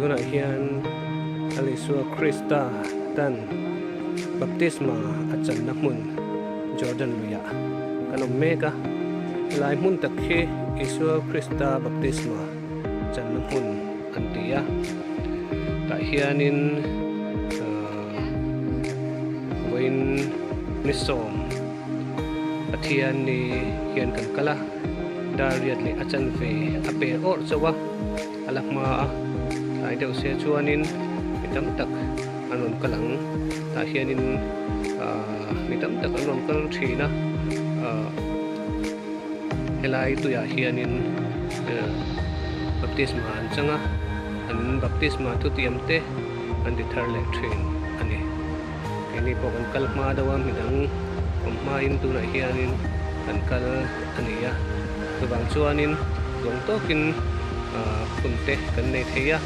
Tunah hian Lal Isua Krista tan baptisma a channa hmun Jordan luiah kan awm mek a. Helai hmun tak hi Isua Krista baptisma channa hmun an ti a. Tah hianin vawiin ni sawm Pathian ni hian kan kal a, dar riat leh a chanve a per awrh chauh a. A la hma a, tlai deuh se chuanin mi tam tak an rawn kal ang. Tah hianin ahh mi tam tak an rawn kal thin a, ahh helai tuiah hianin baptisma an chang a, an baptisma thutiam te an ti thar leh thin a ni. Keini pawh kan kal hma deuh a, midang awm hmain tunah hianin kan kal a ni a, chuvang chuanin zawng tawkin ahh hun te kan nei thei a,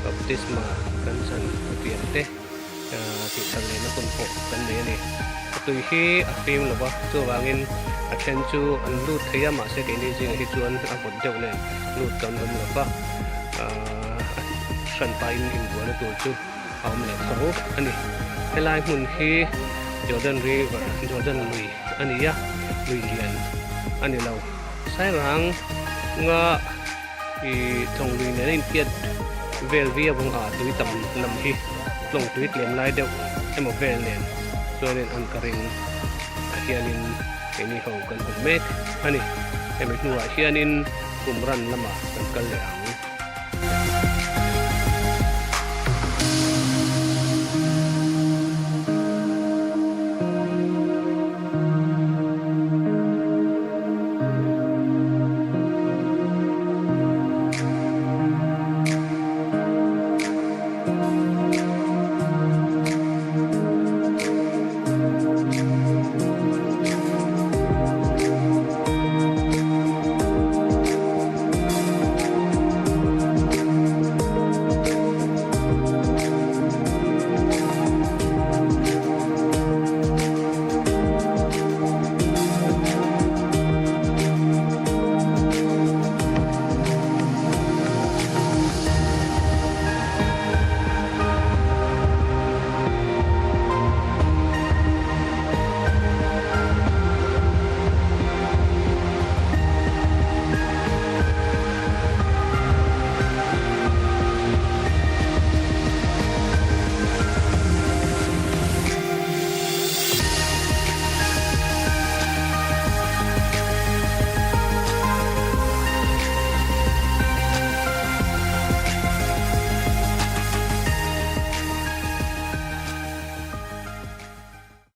baptisma kan chan thutiam te ahh tih thar lehna hun pawh kan nei a ni. A tui hi a fim lo va, chuvangin a then chu an lut thei a, mahse keini zingah hi chuan a vawt deuh nen lut kan awm lo va, ahh a hran pahin inbuaina tur chu. a awm leh tho a ni. Helai hmun hi Jordan River, Jordan lui a ni a, lui lian a ni lo. Sairang nga ih tlawng lui nen a inpiat vel vi avang ah tui tam lam hi tlawng tui tlem lai deuh emaw vel nen chuanin an ka ring ah hianin keini ho kan awm mek a ni. Hemi hnuah hianin Kumran lamah kan kal leh ang.